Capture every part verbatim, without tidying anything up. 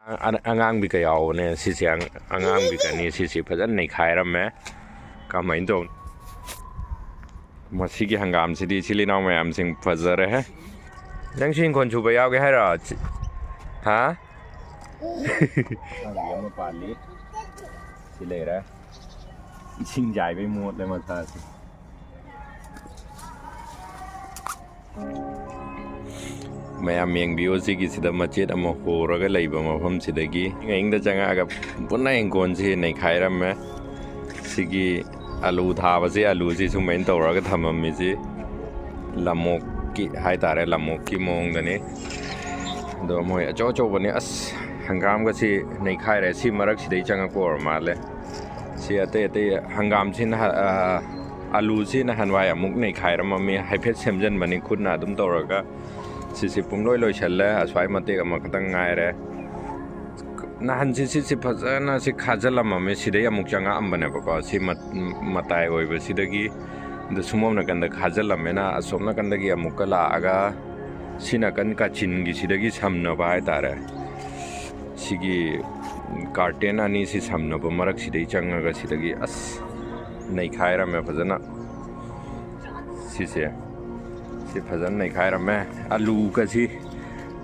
ꯑ-, ꯑꯉꯥꯡꯕꯤꯒ ꯌꯥꯎꯕꯅꯦ ꯁꯤꯁꯦ꯫ ꯑꯉꯥꯡꯕꯤꯒꯅꯤ ꯁꯤꯁꯦ꯫ ꯐꯖꯅ ꯅꯩꯈꯥꯏꯔꯝꯃꯦ꯫ ꯀꯃꯥꯏꯅ ꯇꯧ? ꯃꯁꯤꯒꯤ ꯍꯪꯒꯥꯝꯁꯤꯗꯤ ꯏꯆꯤꯜ ꯏꯅꯥꯎ ꯃꯌꯥꯝꯁꯤꯡ ꯐꯖꯔꯦꯍꯦ꯫ ꯅꯪꯁꯨ ꯏꯪꯈꯣꯜ ꯁꯨꯕ ꯌꯥꯎꯒꯦ ꯍꯥꯏꯔꯣ? ꯍꯥ? ꯑꯉꯥꯡꯕꯤ ꯑꯃ ꯄꯥꯜꯂꯤ꯫ ꯁꯤ ꯂꯩꯔꯦ꯫ ꯏꯁꯤꯡ ꯆꯥꯏꯕꯩ ꯃꯣꯠꯂꯦ ꯃꯁꯥꯁꯦ꯫ ꯃꯌꯥꯝ ꯌꯦꯡꯕꯤꯌꯨ, ꯁꯤꯒꯤꯁꯤꯗ ꯃꯆꯦꯠ ꯑꯃ ꯍꯣꯔꯒ ꯂꯩꯕ ꯃꯐꯝꯁꯤꯗꯒꯤ ꯑꯍꯤꯡ ꯑꯍꯤꯡꯗ ꯆꯪꯉꯛꯑꯒ ꯄꯨꯟꯅ ꯏꯪꯈꯣꯜꯁꯤ ꯅꯩꯈꯥꯏꯔꯝꯃꯦ꯫ ꯁꯤꯒꯤ ꯑꯂꯨ ꯊꯥꯕꯁꯤ, ꯑꯂꯨꯁꯤ ꯁꯨꯃꯥꯏꯅ ꯇꯧꯔꯒ ꯊꯝꯃꯝꯃꯤꯁꯤ ꯂꯝꯑꯣꯛꯀꯤ ꯍꯥꯏꯇꯥꯔꯦ, ꯂꯝꯑꯣꯛꯀꯤ ꯃꯑꯣꯡꯗꯅꯤ꯫ ꯑꯗꯣ ꯃꯣꯏ ꯑꯆꯧ ꯑꯆꯧꯕꯅꯤ꯫ ꯑꯁ, ꯍꯪꯒꯥꯝꯒꯁꯤ ꯅꯩꯈꯥꯏꯔꯦ꯫ ꯁꯤ ꯃꯔꯛꯁꯤꯗꯩ ꯆꯪꯉꯛꯄ ꯑꯣꯏꯔ ꯃꯥꯜꯂꯦ꯫ ꯁꯤ ꯑꯇꯩ ꯑꯇꯩ ꯍꯪꯒꯥꯝꯁꯤ ꯅꯍꯥꯟ, ꯑ, ꯑꯂꯨꯁꯤ ꯅꯍꯥꯟꯋꯥꯏ ꯑꯃꯨꯛ ꯅꯩꯈꯥꯏꯔꯝꯃꯝꯃꯤ꯫ ꯍꯥꯏꯐꯦꯠ ꯁꯦꯝꯖꯟꯕꯅꯤ ꯈꯨꯠꯅ ꯑꯗꯨꯝ ꯇꯧꯔꯒ꯫ ꯁꯤꯁꯤ ꯄꯨꯡꯂꯣꯏ ꯂꯣꯏꯁꯜꯂꯦ꯫ ꯑꯁ꯭ꯋꯥꯏ ꯃꯇꯦꯛ ꯑꯃꯈꯛꯇꯪ ꯉꯥꯏꯔꯦ꯫ ꯅꯍꯥꯟꯁꯤ ꯁꯤꯁꯤ ꯐꯖꯅ ꯁꯤ ꯈꯥꯖꯤꯜꯂꯝꯃꯝꯃꯦ꯫ ꯁꯤꯗꯩ ꯑꯃꯨꯛ ꯆꯪꯉꯛꯑꯝꯕꯅꯦꯕꯀꯣ꯫ ꯁꯤ ꯃꯠ-, ꯃꯇꯥꯏ ꯑꯣꯏꯕꯁꯤꯗꯒꯤ ꯑꯗꯨ ꯁꯨꯃꯝ ꯅꯥꯀꯟꯗ ꯈꯥꯖꯤꯜꯂꯝꯃꯦꯅ ꯑꯁꯣꯝ ꯅꯥꯀꯟꯗꯒꯤ ꯑꯃꯨꯛꯀ ꯂꯥꯛꯑꯒ ꯁꯤ ꯅꯥꯀꯟ ꯀꯥꯆꯤꯟꯒꯤꯁꯤꯗꯒꯤ ꯁꯝꯅꯕ ꯍꯥꯏꯇꯥꯔꯦ꯫ ꯁꯤꯒꯤ ꯀꯥꯔꯇꯦꯟ ꯑꯅꯤꯁꯤ ꯁꯝꯅꯕ ꯃꯔꯛꯁꯤꯗꯩ ꯆꯪꯉꯒ ꯁꯤꯗꯒꯤ ꯑꯁ ꯅꯩꯈꯥꯏꯔꯝꯃꯦ ꯐꯖꯅ꯫ ꯁꯤꯁꯦ, ꯁꯤ ꯐꯖꯅ ꯅꯩꯈꯥꯏꯔꯝꯃꯦ꯫ ꯑꯂꯨꯒꯁꯤ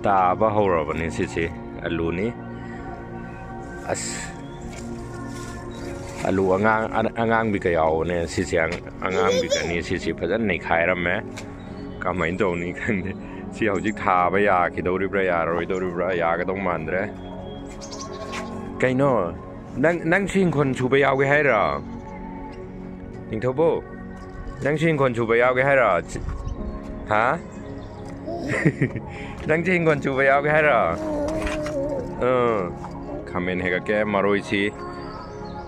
ꯇꯥꯕ ꯍꯧꯔꯕꯅꯤ꯫ ꯁꯤꯁꯦ ꯑꯂꯨꯅꯤ꯫ ꯑꯁ, ꯑꯂꯨ ꯑꯉꯥꯡ-, ꯑ-, ꯑꯉꯥꯡꯕꯤꯒ ꯌꯥꯎꯕꯅꯦ꯫ ꯁꯤꯁꯦ ꯑꯉ-, ꯑꯉꯥꯡꯕꯤꯒꯅꯤ꯫ ꯁꯤꯁꯦ ꯐꯖꯅ ꯅꯩꯈꯥꯏꯔꯝꯃꯦ꯫ ꯀꯃꯥꯏꯅ ꯇꯧꯅꯤ ꯈꯪꯗꯦ꯫ ꯁꯤ ꯍꯧꯖꯤꯛ ꯊꯥꯕ ꯌꯥꯈꯤꯗꯧꯔꯤꯕ꯭ꯔꯥ ꯌꯥꯔꯔꯣꯏꯗꯧꯔꯤꯕ꯭ꯔꯥ? ꯌꯥꯒꯗꯧ ꯃꯥꯟꯗ꯭ꯔꯦ꯫ ꯀꯩꯅꯣ? ꯅꯪ, ꯅꯪꯁꯨ ꯏꯪꯈꯣꯜ ꯁꯨꯕ ꯌꯥꯎꯒꯦ ꯍꯥꯏꯔꯣ? ꯅꯤꯡꯊꯧꯕꯨ, ꯅꯪꯁꯨ ꯏꯪꯈꯣꯜ ꯁꯨꯕ ꯌꯥꯎꯒꯦ ꯍꯥꯏꯔꯣ? ꯍꯥ? ꯅꯪꯁꯨ ꯏꯪꯈꯣꯜ ꯁꯨꯕ ꯌꯥꯎꯒꯦ ꯍꯥꯏꯔꯣ? ꯑꯥ, ꯈꯥꯃꯦꯟ ꯍꯦꯛꯂꯛꯀꯦ꯫ ꯃꯔꯣꯏꯁꯤ,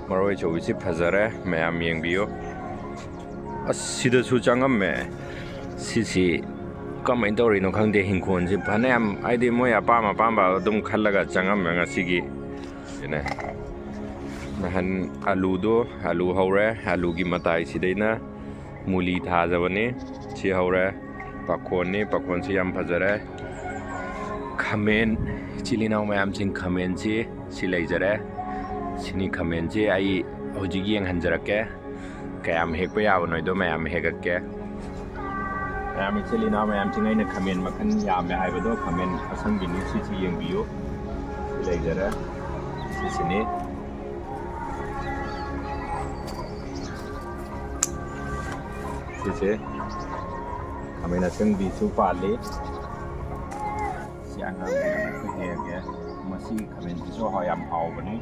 ꯃꯔꯣꯏ ꯑꯆꯧꯕꯁꯤ ꯐꯖꯔꯦ, ꯃꯌꯥꯝ ꯌꯦꯡꯕꯤꯌꯨ꯫ ꯑꯁ, ꯁꯤꯗꯁꯨ ꯆꯪꯉꯝꯃꯦ꯫ ꯁꯤꯁꯤ ꯀꯃꯥꯏꯅ ꯇꯧꯔꯤꯅꯣ ꯈꯪꯗꯦ, ꯏꯪꯈꯣꯜꯁꯤ ꯐꯅꯌꯥꯝ, ꯍꯥꯏꯗꯤ, ꯃꯣꯏ ꯑꯄꯥꯝ ꯑꯄꯥꯝꯕ ꯑꯗꯨꯝ ꯈꯜꯂꯒ ꯆꯪꯉꯝꯃꯦ ꯉꯁꯤꯒꯤ꯫ ꯁꯤꯅꯦ꯫ ꯅꯍꯥꯟ ꯑꯂꯨꯗꯣ, ꯑꯂꯨ ꯍꯧꯔꯦ, ꯑꯂꯨꯒꯤ ꯃꯇꯥꯏꯁꯤꯗꯩꯅ ꯃꯨꯂꯤ ꯊꯥꯖꯕꯅꯤ꯫ ꯁꯤ ꯍꯧꯔꯦ꯫ ꯄꯥꯈꯣꯟꯅꯤ, ꯄꯥꯈꯣꯟꯁꯤ ꯌꯥꯝ ꯐꯖꯔꯦ꯫ ꯈꯥꯃꯦꯟ, ꯏꯆꯤꯜ ꯏꯅꯥꯎ ꯃꯌꯥꯝꯁꯤꯡ, ꯈꯥꯃꯦꯟꯁꯤ ꯁꯤ ꯂꯩꯖꯔꯦ꯫ ꯁꯤꯅꯤ ꯈꯥꯃꯦꯟꯁꯤ꯫ ꯑꯩ ꯍꯧꯖꯤꯛ ꯌꯦꯡꯍꯟꯖꯔꯛꯀꯦ, ꯀꯌꯥꯝ ꯍꯦꯛꯄ ꯌꯥꯕꯅꯣꯗꯣ ꯃꯌꯥꯝ ꯍꯦꯛꯂꯛꯀꯦ꯫ ꯃꯌꯥꯝ, ꯏꯆꯤꯜ ꯏꯅꯥꯎ ꯃꯌꯥꯝꯁꯤꯡ, ꯑꯩꯅ ꯈꯥꯃꯦꯟ ꯃꯈꯜ ꯌꯥꯝꯃꯦ ꯍꯥꯏꯕꯗꯣ, ꯈꯥꯃꯦꯟ ꯑꯁꯪꯕꯤꯅꯤ꯫ ꯁꯤꯁꯤ ꯌꯦꯡꯕꯤꯌꯨ꯫ ꯁꯤ ꯂꯩꯖꯔꯦ꯫ ꯁꯤꯁꯤꯅꯤ꯫ ꯁꯤꯁꯦ ꯈꯥꯃꯦꯟ ꯑꯁꯤꯟꯕꯤꯁꯨ ꯄꯥꯜꯂꯤ꯫ ꯁꯤ ꯑꯉꯥꯡꯕꯤꯗꯨꯁꯨ ꯍꯦꯛꯑꯒꯦ꯫ ꯃꯁꯤꯒꯤ ꯈꯥꯃꯦꯟꯁꯤꯁꯨ ꯍꯥꯎ-, ꯌꯥꯝ ꯍꯥꯎꯕꯅꯤ꯫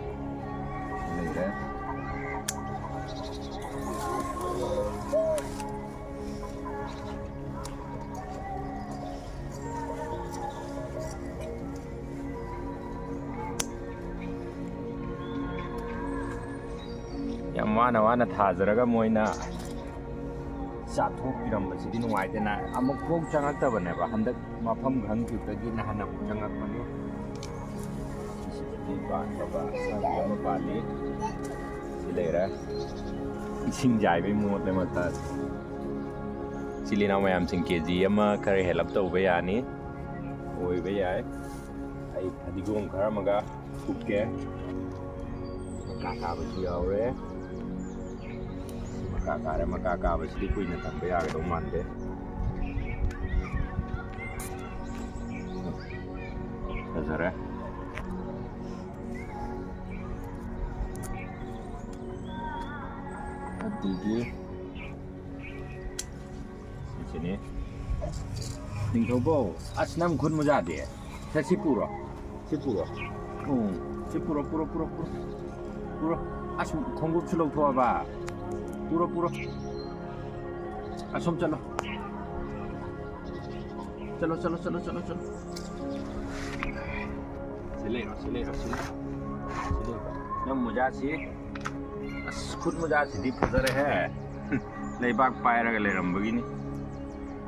ꯁꯤ ꯂꯩꯔꯦ꯫ ꯌꯥꯝ ꯋꯥꯅ ꯋꯥꯅ ꯊꯥꯖꯔꯒ ꯃꯣꯏꯅ ꯆꯥꯊꯣꯛꯄꯤꯔꯝꯕꯁꯤꯗꯤ ꯅꯨꯡꯉꯥꯏꯇꯦꯅ꯫ ꯑꯃꯨꯛꯐꯥꯎ ꯆꯪꯉꯛꯇꯕꯅꯦꯕ꯫ ꯍꯟꯗꯛ ꯃꯐꯝ ꯈꯪꯈꯤꯕꯗꯒꯤ ꯅꯍꯥꯟ ꯑꯃꯨꯛ ꯆꯪꯉꯛꯄꯅꯤ꯫ ꯁꯤꯁꯤꯗꯗꯤ ꯄꯥꯟꯗꯕ ꯑꯁꯪꯕꯤ ꯑꯃ ꯄꯥꯜꯂꯤ꯫ ꯁꯤ ꯂꯩꯔꯦ꯫ ꯏꯁꯤꯡ ꯆꯥꯏꯕꯩ ꯃꯣꯠꯂꯦ ꯃꯇꯥꯁꯦ꯫ ꯏꯆꯤꯜ ꯏꯅꯥꯎ ꯃꯌꯥꯝꯁꯤꯡ, ꯀꯦ ꯖꯤ ꯑꯃ ꯈꯔ ꯍꯦꯜꯂꯞ ꯇꯧꯕ ꯌꯥꯅꯤ, ꯑꯣꯏꯕ ꯌꯥꯏ꯫ ꯑꯩ ꯐꯗꯤꯒꯣꯝ ꯈꯔ ꯑꯃꯒ ꯐꯨꯛꯀꯦ꯫ ꯃꯀꯥ ꯀꯥꯕꯁꯨ ꯌꯥꯎꯔꯦ꯫ ꯃꯀꯥ ꯀꯥꯔꯦ꯫ ꯃꯀꯥ ꯀꯥꯕꯁꯤꯗꯤ ꯀꯨꯏꯅ ꯊꯝꯕ ꯌꯥꯒꯗꯧ ꯃꯥꯟꯗꯦ꯫ ꯐꯖꯔꯦ꯫ ꯑꯗꯒꯤ ꯁꯤꯁꯤꯅꯤ꯫ ꯅꯤꯡꯊꯧꯕꯧ, ꯑꯁ, ꯅꯪ ꯈꯨꯠ ꯃꯣꯖꯥꯗꯤ? ꯁꯦ, ꯁꯤ ꯄꯨꯔꯣ꯫ ꯁꯤ ꯄꯨꯔꯣ꯫ ꯎꯝ, ꯁꯤ ꯄꯨꯔꯣ, ꯄꯨꯔꯣ, ꯄꯨꯔꯣ, ꯄꯨꯔꯣ꯫ ꯄꯨꯔꯣ꯫ ꯑꯁ, ꯈꯣꯡꯎꯞꯁꯨ ꯂꯧꯊꯣꯛꯑꯕ? ꯄꯨꯔꯣ, ꯄꯨꯔꯣ꯫ ꯑꯁꯣꯝ ꯆꯠꯂꯣ꯫ ꯆꯠꯂꯣ, ꯆꯠꯂꯣ, ꯆꯠꯂꯣ, ꯆꯠꯂꯣ, ꯆꯠꯂꯣ꯫ ꯁꯤ ꯂꯩꯔꯣ, ꯁꯤ ꯂꯩꯔꯣ, ꯁꯤ ꯂꯩꯔꯣ꯫ ꯁꯤ ꯂꯩꯔꯣ꯫ ꯅꯪ ꯃꯣꯖꯥꯁꯤ, ꯑꯁ, ꯈꯨꯠ ꯃꯣꯖꯥꯁꯤꯗꯤ ꯐꯖꯔꯦꯍꯦ꯫ ꯂꯩꯕꯥꯛ ꯄꯥꯏꯔꯒ ꯂꯩꯔꯝꯕꯒꯤꯅꯤ꯫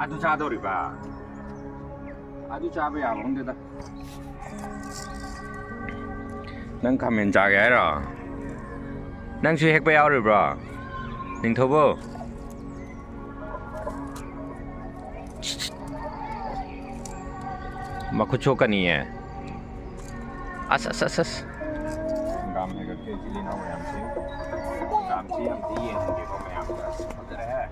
ꯑꯗꯨ ꯆꯥꯗꯧꯔꯤꯕ? ꯑꯗꯨ ꯆꯥꯕ ꯌꯥꯕ ꯈꯪꯗꯦꯗ꯫ ꯅꯪ ꯈꯥꯃꯦꯟ ꯆꯥꯒꯦ ꯍꯥꯏꯔꯣ? ꯅꯪꯁꯨ ꯍꯦꯛꯄ ꯌꯥꯎꯔꯤꯕ꯭ꯔꯣ, ꯅꯤꯡꯊꯧꯕꯧ? ꯃꯈꯨꯠ ꯁꯣꯛꯀꯅꯤꯌꯦ꯫ ꯑꯁ, ꯑꯁ, ꯑꯁ, ꯑꯁ꯫ ꯍꯪꯒꯥꯝ ꯍꯦꯛꯂꯛꯀꯦ, ꯏꯆꯤꯜ ꯏꯅꯥꯎ ꯃꯌꯥꯝꯁꯤꯡ꯫ ꯍꯪꯒꯥꯝꯁꯤ ꯑꯝꯇ ꯌꯦꯡꯍꯟꯒꯦꯀꯣ ꯃꯌꯥꯝꯗ꯫ ꯑꯁ, ꯐꯖꯔꯦꯍꯦ꯫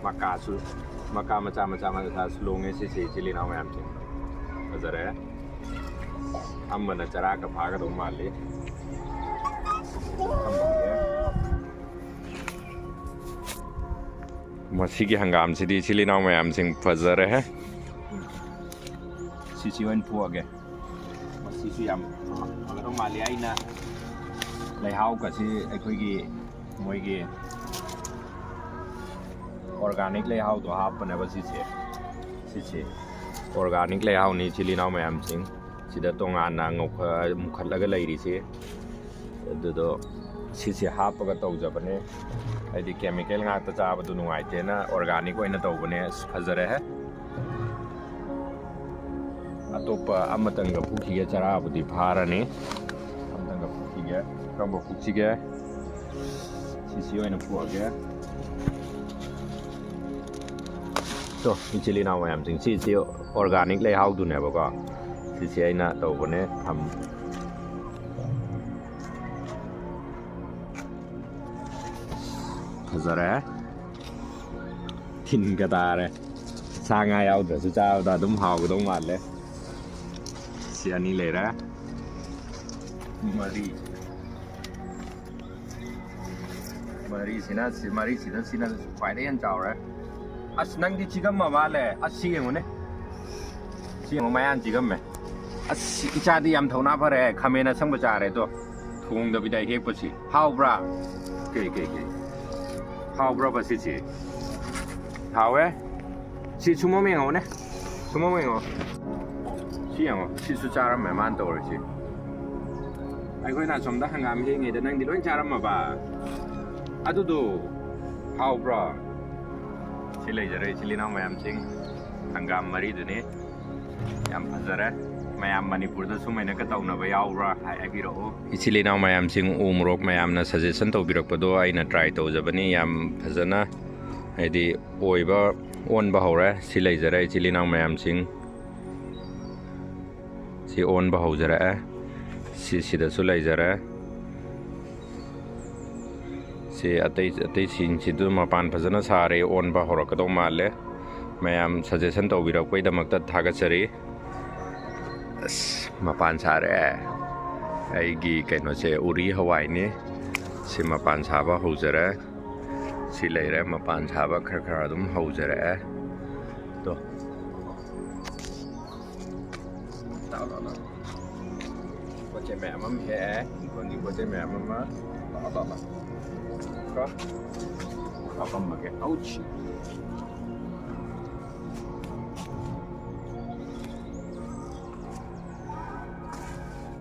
ꯃꯀꯥꯁꯨ, ꯃꯀꯥ ꯃꯆꯥ ꯃꯆꯥ ꯃꯆꯥꯁꯨ ꯂꯣꯡꯉꯦ ꯁꯤꯁꯦ, ꯏꯆꯤꯜ ꯏꯅꯥꯎ ꯃꯌꯥꯝꯁꯤꯡ꯫ ꯐꯖꯔꯦ꯫ ꯑꯃꯅ ꯆꯔꯥꯒ ꯐꯥꯒꯗꯧ ꯃꯥꯜꯂꯤ꯫ ꯃꯁꯤꯒꯤ ꯍꯪꯒꯥꯝꯁꯤꯗꯤ, ꯏꯆꯤꯜ ꯏꯅꯥꯎ ꯃꯌꯥꯝꯁꯤꯡ, ꯐꯖꯔꯦꯍꯦ꯫ ꯁꯤꯁꯤ ꯑꯣꯏꯅ ꯐꯨꯛꯑꯒꯦ꯫ ꯃꯁꯤꯁꯨ ꯌꯥꯝ ꯐꯒꯗꯧ ꯃꯥꯜꯂꯤ꯫ ꯑꯩꯅ ꯂꯩꯍꯥꯎꯒꯁꯤ ꯑꯩꯈꯣꯏꯒꯤ ꯃꯣꯏꯒꯤ organic ꯂꯩꯍꯥꯎꯗꯣ ꯍꯥꯞꯄꯅꯦꯕ ꯁꯤꯁꯦ꯫ ꯁꯤꯁꯦ organic ꯂꯩꯍꯥꯎꯅꯤ, ꯏꯆꯤꯜ ꯏꯅꯥꯎ ꯃꯌꯥꯝꯁꯤꯡ꯫ ꯁꯤꯗ ꯇꯣꯉꯥꯟꯅ ꯉꯧꯈ-, ꯃꯨꯈꯠꯂꯒ ꯂꯩꯔꯤꯁꯦ꯫ ꯑꯗꯨꯗꯣ ꯁꯤꯁꯦ ꯍꯥꯞꯄꯒ ꯇꯧꯖꯕꯅꯦ꯫ ꯍꯥꯏꯗꯤ chemical ꯉꯥꯛꯇ ꯆꯥꯕꯗꯨ ꯅꯨꯡꯉꯥꯏꯇꯦꯅ organic ꯑꯣꯏꯅ ꯇꯧꯕꯅꯦ꯫ ꯑꯁ, ꯐꯖꯔꯦꯍꯦ꯫ ꯑꯇꯣꯞꯄ ꯑꯃꯇꯪꯒ ꯐꯨꯛꯈꯤꯒꯦ, ꯆꯔꯥꯕꯨꯗꯤ ꯐꯥꯔꯅꯤ꯫ ꯑꯃꯇꯪꯒ ꯐꯨꯛꯈꯤꯒꯦ꯫ ꯀꯔꯝꯕ ꯐꯨꯛꯁꯤꯒꯦ? ꯁꯤꯁꯤ ꯑꯣꯏꯅ ꯐꯨꯛꯑꯒꯦ꯫ ꯇꯣ, ꯏꯆꯤꯜ ꯏꯅꯥꯎ ꯃꯌꯥꯝꯁꯤꯡ, ꯁꯤꯁꯤ organic ꯂꯩꯍꯥꯎꯗꯨꯅꯦꯕꯀꯣ꯫ ꯁꯤꯁꯤ ꯑꯩꯅ ꯇꯧꯕꯅꯦ꯫ ꯊꯝ-, ꯐꯖꯔꯦ꯫ ꯇꯤꯟꯒ ꯇꯥꯔꯦ꯫ ꯁꯥ ꯉꯥ ꯌꯥꯎꯗ꯭ꯔꯁꯨ ꯆꯥꯕꯗ ꯑꯗꯨꯝ ꯍꯥꯎꯒꯗꯧ ꯃꯥꯜꯂꯦ꯫ ꯁꯤ ꯑꯅꯤ ꯂꯩꯔꯦ꯫ ꯃꯔꯤ꯫ ꯃꯔꯤꯁꯤꯅ, ꯁꯤ, ꯃꯔꯤꯁꯤꯅ, ꯁꯤꯅ ꯈ꯭ꯋꯥꯏꯗꯩ ꯍꯦꯟꯅ ꯆꯥꯎꯔꯦ꯫ ꯑꯁ, ꯅꯪꯗꯤ ꯆꯤꯒꯝꯃ ꯃꯥꯜꯂꯦ꯫ ꯑꯁ, ꯁꯤ ꯌꯦꯡꯉꯨꯅꯦ꯫ ꯁꯤ ꯌꯦꯡꯉꯨ, ꯃꯌꯥꯟ ꯆꯤꯒꯝꯃꯦ꯫ ꯑꯁ, ꯏꯆꯥꯗꯤ ꯌꯥꯝ ꯊꯧꯅꯥ ꯐꯔꯦ꯫ ꯈꯥꯃꯦꯟ ꯑꯁꯪꯕ ꯆꯥꯔꯦ ꯑꯗꯣ꯫ ꯊꯣꯡꯗꯕꯤꯗ ꯍꯦꯛꯄꯁꯤ꯫ ꯍꯥꯎꯕ꯭ꯔꯥ? ꯀꯩ, ꯀꯩ, ꯀꯩ? ꯍꯥꯎꯕ꯭ꯔꯕ ꯁꯤꯁꯤ? ꯍꯥꯎꯋꯦ꯫ ꯁꯤ ꯁꯨꯃꯝ ꯌꯦꯡꯉꯣꯅꯦ꯫ ꯁꯨꯃꯝ ꯌꯦꯡꯉꯣ꯫ ꯁꯤ ꯌꯦꯡꯉꯣ꯫ ꯁꯤꯁꯨ ꯆꯥꯔꯝꯃꯦ ꯃꯥꯅ ꯇꯧꯔꯤꯁꯤ꯫ ꯑꯩꯈꯣꯏꯅ ꯑꯁꯣꯝꯗ ꯍꯪꯒꯥꯝ ꯍꯦꯛꯉꯩꯗ ꯅꯪꯗꯤ ꯂꯣꯏ ꯆꯥꯔꯝꯃꯕ? ꯑꯗꯨꯗꯣ ꯍꯥꯎꯕ꯭ꯔꯣ? ꯁꯤ ꯂꯩꯖꯔꯦ ꯏꯆꯤꯜ ꯏꯅꯥꯎ ꯃꯌꯥꯝꯁꯤꯡ꯫ ꯍꯪꯒꯥꯝ ꯃꯔꯤꯗꯨꯅꯤ꯫ ꯌꯥꯝ ꯐꯖꯔꯦ꯫ ꯃꯌꯥꯝ ꯃꯅꯤꯄꯨꯔꯗ ꯁꯨꯃꯥꯏꯅꯒ ꯇꯧꯅꯕ ꯌꯥꯎꯕ꯭ꯔꯥ ꯍꯥꯏ-, ꯍꯥꯏꯕꯤꯔꯛꯑꯣ꯫ ꯏꯆꯤꯜ ꯏꯅꯥꯎ ꯃꯌꯥꯝꯁꯤꯡ, ꯎ ꯃꯣꯔꯣꯛ ꯃꯌꯥꯝꯅ suggestion ꯇꯧꯕꯤꯔꯛꯄꯗꯣ ꯑꯩꯅ try ꯇꯧꯖꯕꯅꯤ꯫ ꯌꯥꯝ ꯐꯖꯅ, ꯍꯥꯏꯗꯤ, ꯑꯣꯏꯕ ꯑꯣꯟꯕ ꯍꯧꯔꯦ꯫ ꯁꯤ ꯂꯩꯖꯔꯦ, ꯏꯆꯤꯜ ꯏꯅꯥꯎ ꯃꯌꯥꯝꯁꯤꯡ꯫ ꯁꯤ ꯑꯣꯟꯕ ꯍꯧꯖꯔꯛꯑꯦ꯫ ꯁꯤ ꯁꯤꯗꯁꯨ ꯂꯩꯖꯔꯦ꯫ ꯁꯤ ꯑꯇꯩ, ꯑꯇꯩꯁꯤꯡꯁꯤꯗꯨ ꯃꯄꯥꯟ ꯐꯖꯅ ꯁꯥꯔꯦ, ꯑꯣꯟꯕ ꯍꯧꯔꯛꯀꯗꯧ ꯃꯥꯜꯂꯦ꯫ ꯃꯌꯥꯝ suggestion ꯇꯧꯕꯤꯔꯛꯄꯩꯗꯃꯛꯇ ꯊꯥꯒꯠꯆꯔꯤ꯫ ꯑꯁ, ꯃꯄꯥꯟ ꯁꯥꯔꯦ꯫ ꯑꯩꯒꯤ ꯀꯩꯅꯣꯁꯦ ꯎꯔꯤ ꯍꯋꯥꯏꯅꯤ꯫ ꯁꯤ ꯃꯄꯥꯟ ꯁꯥꯕ ꯍꯧꯖꯔꯦ꯫ ꯁꯤ ꯂꯩꯔꯦ, ꯃꯄꯥꯟ ꯁꯥꯕ ꯈꯔ ꯈꯔ ꯑꯗꯨꯝ ꯍꯧꯖꯔꯛꯑꯦ꯫ ꯇꯣ꯫ ꯄꯣꯠ ꯆꯩ ꯃꯌꯥꯝ ꯑꯃ ꯍꯦꯛꯑꯦ꯫ ꯏꯪꯈꯣꯜꯒꯤ ꯄꯣꯠ ꯆꯩ ꯃꯌꯥꯝ ꯑꯃ꯫ ꯂꯥꯛꯑꯣ, ꯂꯥꯛꯑꯣ, ꯂꯥꯛꯑꯣ꯫ ꯀꯣ? ꯍꯥꯄꯝꯃꯒꯦ꯫ Ouch!